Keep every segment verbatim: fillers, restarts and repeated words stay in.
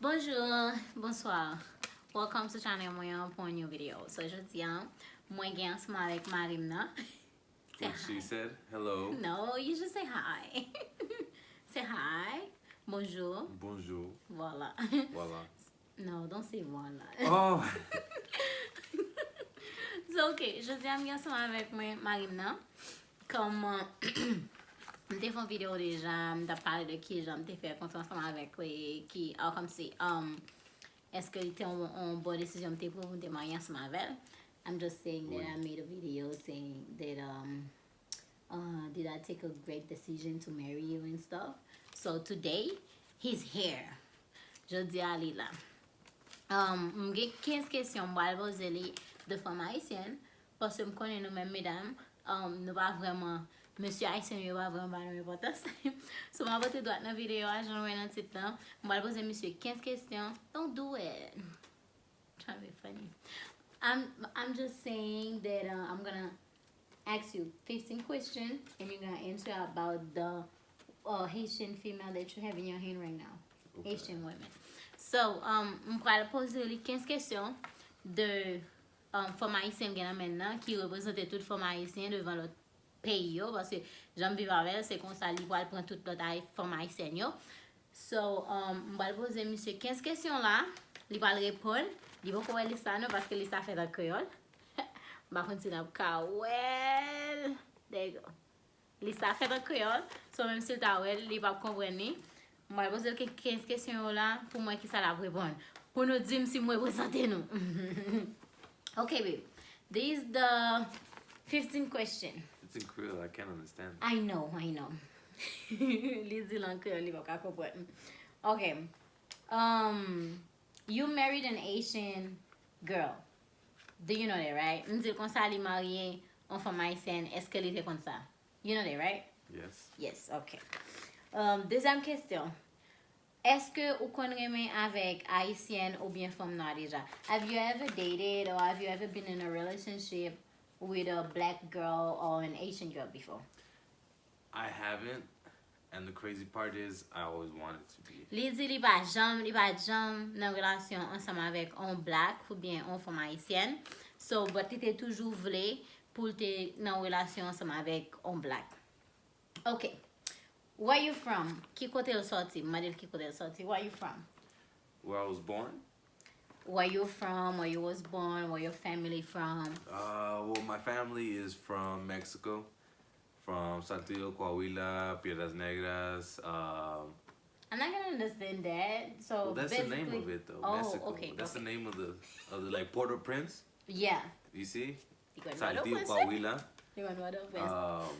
Bonjou, bonswa. Welcome to channel mwen an pou yon new video. So, jodi a, mwen gen ansanm avèk mari m nan. Say What she hi. Said, hello. No, you just say hi. Say hi. Bonjou. Bonjou. Voilà. Voilà. No, don't say voilà. Oh, So, ok, jodi a m gen ansanm avèk mwen, mari m nan. Kòm m te fè yon videyo deja, m t ap pale de kijan m te fè kontre ansanm avèk li, ki, ah, kòmsi, um, èske li te yon, yon bon desizyon m te pran pou m te marye ansanm avè l. I'm just saying that I made a video saying that, um, uh, did I take a great decision to marry you and stuff. So today, he's here. Jodi a li la. Um, m gen kenz kesyon m pral poze li de fanm ayisyèn, paske m konnen nou menm medam, um, nou pa vrèman, mesye ayisyen yo pa vrèman ba nou enpòtans. So, m ap antre dwat nan videyo a, jan nou wè nan tit lan. M pral poze misye kenz kesyon. Don't do it. Trying to be funny. I'm, I'm just saying that uh, I'm gonna ask you fifteen questions and you're gonna answer about the uh, Haitian female that you have in your hand right now. Okay. Haitian women. So, um, m pral poze li kenz kesyon de um, fanm ayisyen gen nan men nan ki reprezante tout fanm ayisyen devan lòt peyi yo, paske jan m viv avè l, se konsa li pral pran tout lòt ay- fanm ayisyèn yo. So, um, m pral poze misye kenz kesyon la, li pral reponn, li poko wè lis la non, paske lis la fèt an kreyòl. M pa konn si n ap ka wè l. There you go. Lis la fèt an kreyòl, so menm si l ta wè l, li p ap konprann li. M pral poze l ke- kenz kesyon yo la pou m wè kisa l ap reponn. Pou nou di m si m reprezante nou. Ok, babe. These the fifteen question. It's in Creole. I can't understand. I know, I know. Li di l an kreyòl, li p ap ka konprann. Ok. Um, you married an Asian girl. Do you know that, right? M di l konsa li marye yon fanm ayisyèn. Èske li te konn sa? You know that, right? Yes. Yes, ok. Um, dezyèm kesyon. Èske ou konn renmen avèk ayisyèn oubyen fanm nwa deja? Have you ever dated or have you ever been in a relationship with a black girl or an Asian girl before? I haven't, and the crazy part is, I always wanted to be. Li di li pa janm, li pa janm nan relasyon ansanm avèk on black oubyen on fanm ayisyèn. So, but li te toujou vle pou l te nan relasyon ansanm avèk on black. Ok. Where you from? Ki kote l sòti? M mande l ki kote l sòti. Where you from? Where I was born, Where you from? Where you was born? Where your family from? uh, well, my family is from Mexico, from Saltillo, Coahuila, Piedras Negras. Um, I'm not gonna understand that. So well, that's the name basically, of it, though. Oh, Mexico. Okay, That's okay. The name of the of the like Port-au-Prince. Yeah. You see, You gonna know the Saltillo, person. Coahuila. You gonna know the person. Um,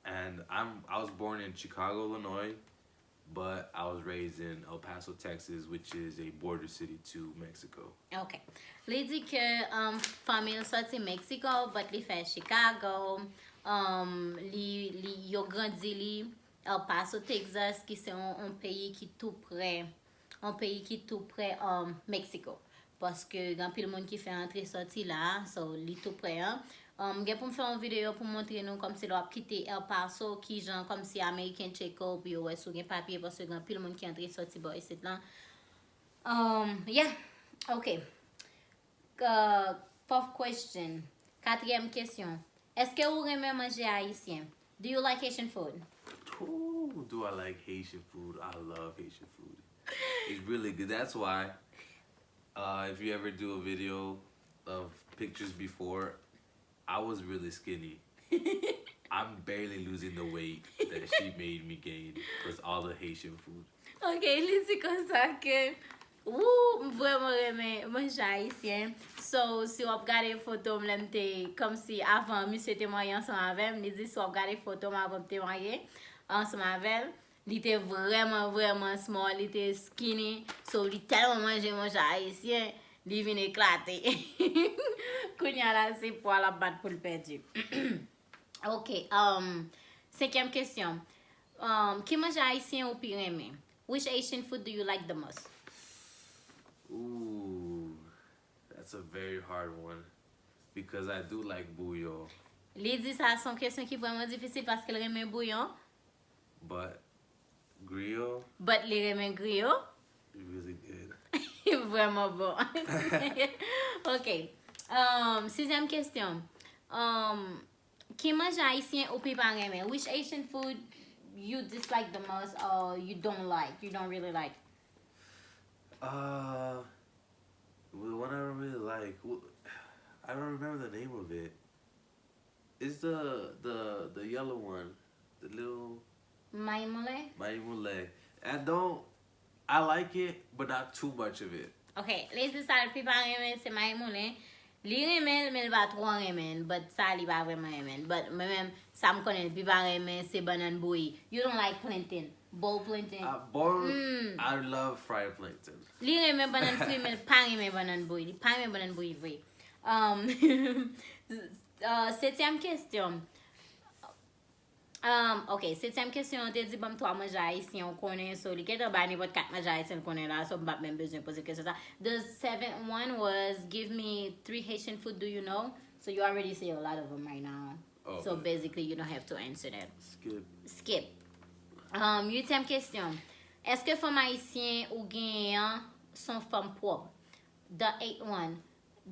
and I'm I was born in Chicago, Illinois, but I was raised in El Paso, Texas, which is a border city to Mexico. Ok. Li di ke um, fanmi l sòti Mexico, but li fè Chicago. Um, li, li, yo grandi li El Paso, Texas, ki se yon, yon peyi ki tou prè, yon peyi ki tou prè um, Mexico. Paske gen anpil moun ki fè antre sòti la, so li tou prè an. Um, gen pou m fè yon videyo pou montre nou kòmsi lè w ap kite El Paso, kijan kòmsi Ameriken tcheke w pou yo wè si w gen papye, paske gen anpil moun ki antre sòti bò isit lan. Um, yeah, ok. Uh, fourth question. Katriyèm kesyon. Èske ou renmen manje ayisyen? Do you like Haitian food? Ooh, do I like Haitian food? I love Haitian food. It's really good. That's why, uh, if you ever do a video of pictures before, I was really skinny. I'm barely losing the weight that she made me gain because all the Haitian food. Ok, li di konsa ke ou m vrèman renmen manje ayisyen. So, si w ap gade foto m lè m te, kòmsi avan misye te marye ansanm avè m, li di si w ap gade foto m avan m te marye ansanm avè l, li te vrèman, vrèman small, li te skinny. So, li tèlman manje manje ayisyen, li vin eklate. Kounye a la, se pwa l ap bat pou l pèdi. Ok, um, senkyèm kesyon. Um, ki manje ayisyen ou pi renmen? Which Asian food do you like the most? Ooh, that's a very hard one because I do like bouillon, Li di sa se yon kesyon ki vrèman difisil paske l renmen bouyon, but griot, but li renmen griyo. Really good. Vrèman bon. Ok. Um, sizyèm kesyon. Um, ki manje ayisyen ou pi pa renmen? Which Asian food you dislike the most or you don't like? You don't really like? Uh, the one I don't really like. wh- I don't remember the name of it. It's the the the yellow one, the little Mayi moulen? Mayi moulen. I don't. I like it, but not too much of it. Ok, Lady sa l pi pa renmen se mayi moulen. Li renmen l, men l pa twò renmen l. But sa li pa vrèman renmen l. But mwen menm, sa m konnen l pi pa renmen se bannann bouyi. You don't like plantain. Boiled plantain. Uh, boiled, Mm. I love fried plantain. Li renmen bannann fri, men l pa renmen bannann bouyi. Li pa renmen bannann bouyi vre. Um, uh, setyèm kesyon. Um, ok, setyèm kesyon, ou te di ban m twa manje ayisyen ou konnen, so li gentan bay nenpòt kat manje ayisyen l konnen la, so m p ap menm bezwen poze kesyon sa. The seventh one was give me three Haitian food do you know? So you already say a lot of them right now. Oh, So but basically, you don't have to answer that. skip. Skip. Um, uityèm kesyon. Èske fanm ayisyen ou genyen an se yon fanm pwòp? The eighth one.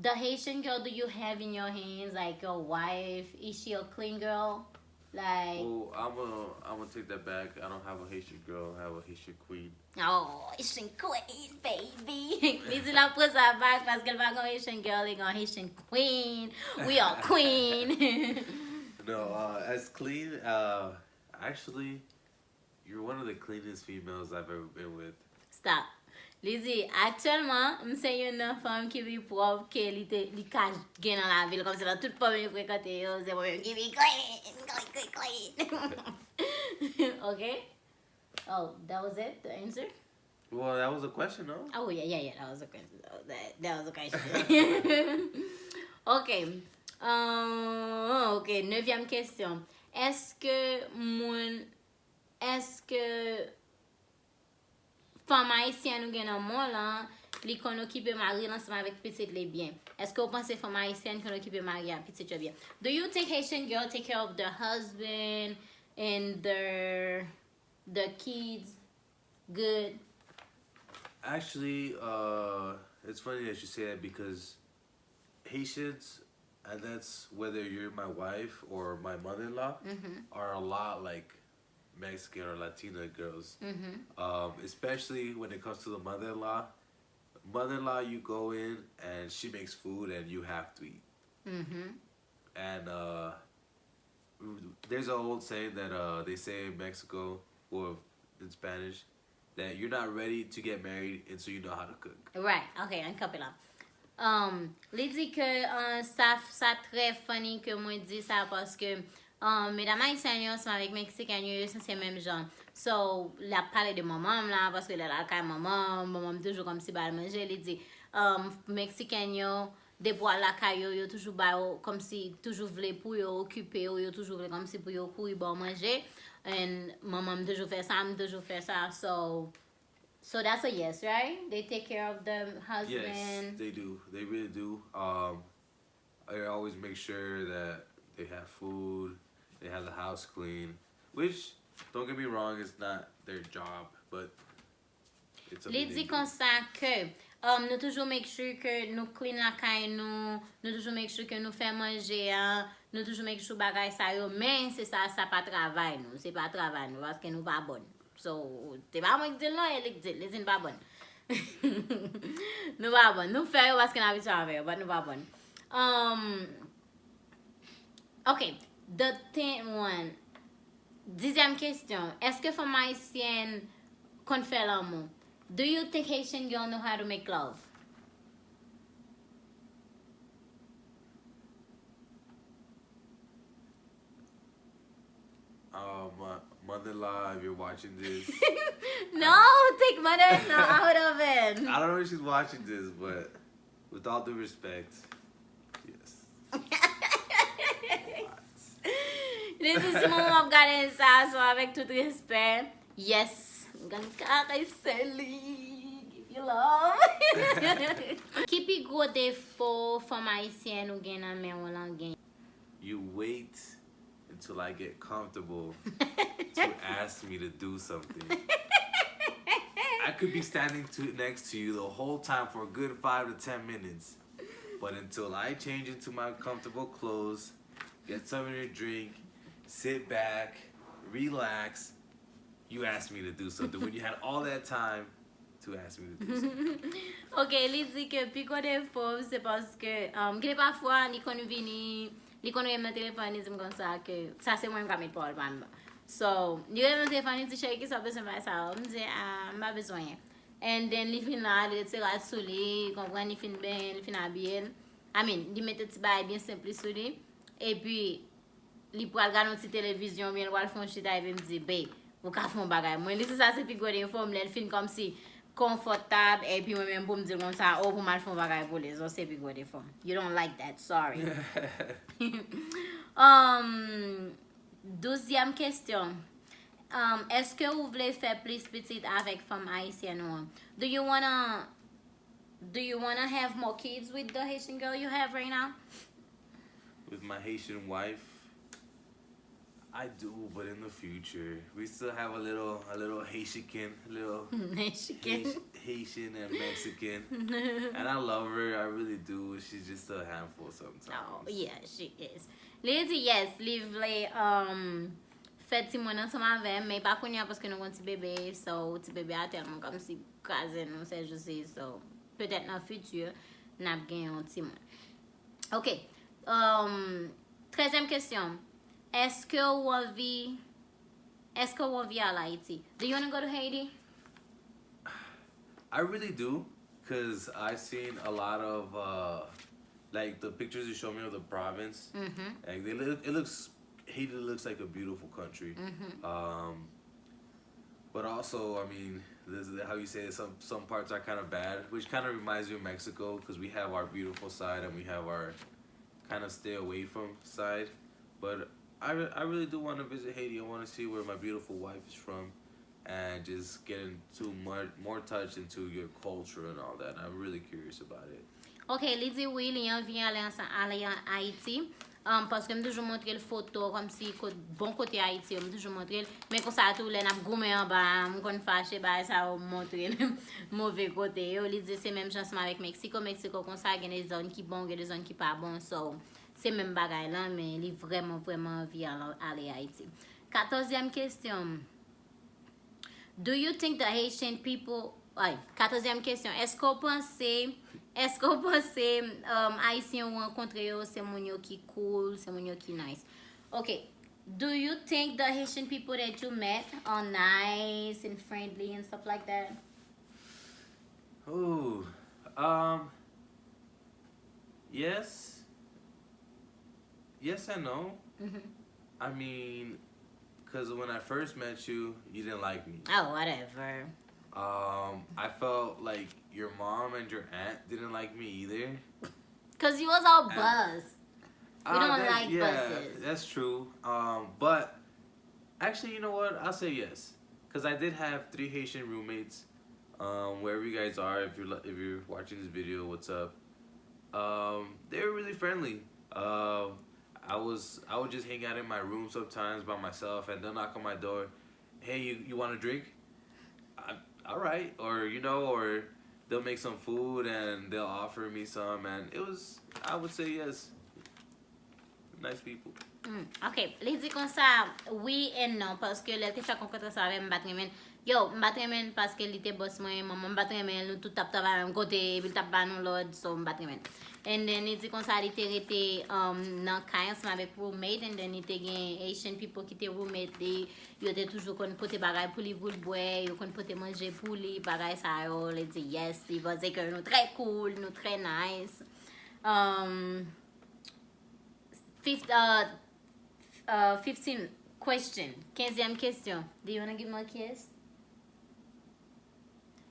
The Haitian girl do you have in your hands, like your wife, is she a clean girl? Like, Well, I'm gonna I'm gonna take that back. I don't have a Haitian girl. I have a Haitian queen. Oh, Haitian queen, baby. Li di l ap pran sa back paske l pa gen Haitian girl, li gen Haitian queen. We are queen. No, uh, as clean. Uh, actually, you're one of the cleanest females I've ever been with. Stop. Li di, aktyèlman, m se youn nan fanm ki pi pwòp ke li te li ka gen nan lavi l, kòmsi nan tout fanm li frekante yo, se mwen menm ki pi clean, clean, clean, clean. Ok? Oh, that was it? The answer? Well, that was a question, no? Oh, yeah, yeah, yeah, that was a question. That, that was a question. Ok. Uh, ok, nevyèm kesyon. Èske moun, èske fanm ayisyèn ou gen nan mond lan, li konn okipe mari l ansanm avèk pitit li byen? Èske w panse fanm ayisyèn konn okipe mari ak pitit yo byen? Do you think Haitian girl take care of their husband and their, their kids good? Actually, uh, it's funny that you say that because Haitians, and that's whether you're my wife or my mother-in-law, Mhm. are a lot like Mexican or Latina girls. Mhm. Um, especially when it comes to the mother-in-law. Mother-in-law, you go in and she makes food and you have to eat. Mhm. And uh, there's an old saying that uh, they say in Mexico, or in Spanish, that you're not ready to get married until you know how to cook. Right, ok, ann kanpe la. Um, li di ke uh, sa, sa trè funny ke mwen di sa paske um, medam ayisyèn yo ansanm avèk meksikèn yo, yo sanse menm jan. So, l ap pale de manman m la, paske lè l al kay manman m, manman m toujou kòmsi ba l manje, li di um, meksikèn yo, depi w al lakay yo, yo toujou ba yo, kòmsi toujou vle pou yo okipe yo, yo toujou vle kòmsi pou yo kouri ba w manje. And manman m toujou fè sa, m toujou fè sa, so, so that's a yes, right? They take care of the Yes, husband. They do. They really do. Um, they always make sure that they have food, they have the house clean. Which, don't get me wrong, it's not their job, but it's something Li they di do. Konsa ke um, nou toujou make sure ke nou clean lakay nou, nou toujou make sure ke nou fè manje a, nou toujou make sure bagay sa yo, men se sa, sa pa travay nou, se pa travay nou, paske nou pa bòn. So, se pa mwen ki di l non, e li ki di l, li di n pa bòn. Nou pa bòn, nou fè yo paske n abitye avè yo, but nou pa bòn. Um, ok, the tenth one. Dizyèm kesyon. Èske fanm ayisyèn konn fè lanmou? Do you think Haitian girl know how to make love? Um, uh, mother-in-law, if you're watching this, No, take mother-in-law out of it. I don't know if she's watching this, but with all due respect, yes. Li di si manman ap gade sa, so avèk tout respè, yes, m konn karese li, give you love. Ki pi gwo defo fanm ayisyèn ou gen nan men w lan gen? You wait until I get comfortable to ask me to do something. I could be standing to, next to you the whole time for a good five to ten minutes. But until I change into my comfortable clothes, get something to drink, sit back, relax, you asked me to do something when you had all that time to ask me to do something. Ok, li di ke pi gwo defo m se paske um, gen pafwa li konn vini, li konn rele m nan telefòn, li di m konsa ke sa se mwen m ka met pawòl pa m. So, li rele m nan telefòn, li di cheri, kisa w bezwen bagay sa yo? M di ah, m pa bezwen anyen. And then li vin la, li retire rad sou li, konprann, li fin benyen, li fin abiye l. I mean, li mete ti bagay byen senp li sou li. Epi li pral gade yon ti televizyon oubyen li pral fè yon chita epi m di babe, ou ka fè yon bagay. Mwen li se sa se pi gwo defo m, lè l fin kòmsi konfòtab epi mwen menm pou m di l konsa oh pou m al fè yon bagay pou li, so se pi gwo defo m. You don't like that, sorry. um, Douzyèm kesyon. Um, èske ou vle fè plis pitit avèk fanm ayisyèn ou an? Do you wanna do you wanna have more kids with the Haitian girl you have right now? With my Haitian wife, I do, but in the future, we still have a little, a little Haitian, a little Mexican. Haitian and Mexican, and I love her. I really do. She's just a handful sometimes. Oh, yeah, she is. Li di yes, li vle um, fè timoun ansanm avè m, men pa kounye a paske nou gon ti bebe, so ti bebe a tèlman kòmsi kraze nou sèjousi, so petèt nan fiti n ap gen yon timoun. Ok. Um, trèzyèm kesyon. Èske ou anvi Èske ou anvi al Ayiti? Do you wanna go to Haiti? I really do, because I've seen a lot of, uh, like, the pictures you show me of the province. Mm-hmm. Like, they look, it looks, Haiti looks like a beautiful country. Mm-hmm. Um, but also, I mean, this is how you say it, some, some parts are kind of bad, which kind of reminds me of Mexico, because we have our beautiful side and we have our kind of stay away from side. But I, re- I really do want to visit Haiti. I want to see where my beautiful wife is from and just get into more, more touch into your culture and all that. I'm really curious about it. Ok, li di wi, li anvi ale ansan, ale an Ayiti. Um, paske m toujou montre l foto kòmsi kot, bon kote Ayiti yo, m toujou montre l. Men konsa tou, lè n ap goumen anba a, m konn fache, bagay sa yo, m montre l move kote yo. Li di se menm jan ansanm avèk Meksiko. Meksiko konsa, gen de zòn ki bon, gen de zòn ki pa bon. So, se menm bagay lan, men li vrèman, vrèman anvi al- ale Ayiti. Katòzyèm kesyon. Do you think the Haitian people Ay, katòzyèm kesyon. Èske w panse, èske w panse um, Ayisyen ou rankontre yo, se moun yo ki cool, se moun yo ki nice? Ok. Do you think the Haitian people that you met are nice and friendly and stuff like that? Ooh, um, yes, yes and no. Mhm. I mean, because when I first met you, you didn't like me. Oh, whatever. Um, I felt like your mom and your aunt didn't like me either. Because you was all And- buzz. We Ah, don't that- like yeah, buses. That's true. Um, but actually, you know what? I'll say yes, because I did have three Haitian roommates. Um, wherever you guys are, if you're li- if you're watching this video, what's up? Um, they were really friendly. Um, I was I would just hang out in my room sometimes by myself, and they'll knock on my door. Hey, you you want a drink? I, all right, or you know, or they'll make some food and they'll offer me some, and it was I would say yes. Nice people. Mm, ok, li di konsa, wi e non, paske lè l te fè kontrè sa avè m, m pa t renmen l. Yo, m pa t renmen l paske li te bòs mwen, manman m pa t renmen l, nou tout t ap travay menm kote, epi l t ap ba nou lòd, so m pa t renmen l. And then li di konsa li te rete um, nan kay ansanm avèk roommate, and then li te gen Haitian people ki te roommate li, yo te toujou konn pote bagay pou li pou l bwè, yo konn pote manje pou li, bagay sa yo, li di yes, li panse ke nou trè cool, nou trè nice. Um, Fif- uh, uh, fifteen question. Kenzyèm kesyon. Do you wanna give me a kiss?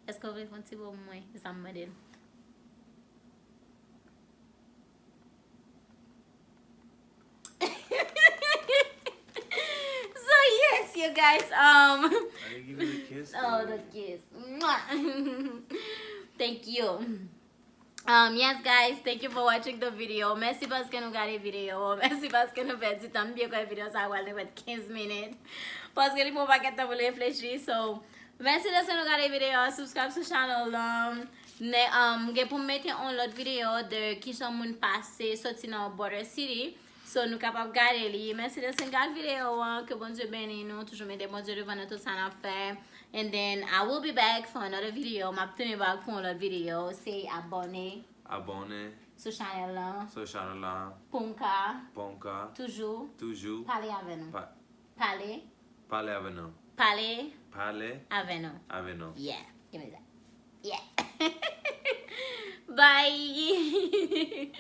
Èske w vle fè yon ti bo pou mwen? Se sa m mande l. So yes, you guys. Um, I didn't give you a kiss. Oh, Though. The kiss. Mwah. Thank you. Um, yes, guys, thank you for watching the video. Mèsi paske nou gade videyo. Mèsi paske nou pèdi tan. M byen kwè videyo sa a pral nan prèt kenz minit. Paske li pran pakèt tan pou l reflechi. So, Mèsi deske nou gade videyo a, subscribe sou channel lan. Ne, um, gen pou m mete yon lòt videyo de kijan moun pase soti nan Border City. So nou kapab gade li. Mèsi deske nou gade videyo an, ke Bondye beni nou, toujou mete Bondye devan nan tout sa n ap fè. And then I will be back for another video. M ap tounen back pou yon lòt videyo. Se abòne Abòne sou channel lan. sou channel lan. Pou m ka Pou m ka toujou toujou pale avè nou. pa- Pale, pale avè nou. Pale Pale avè nou. Avè nou. Yeah. Give me that. Yeah. Bye.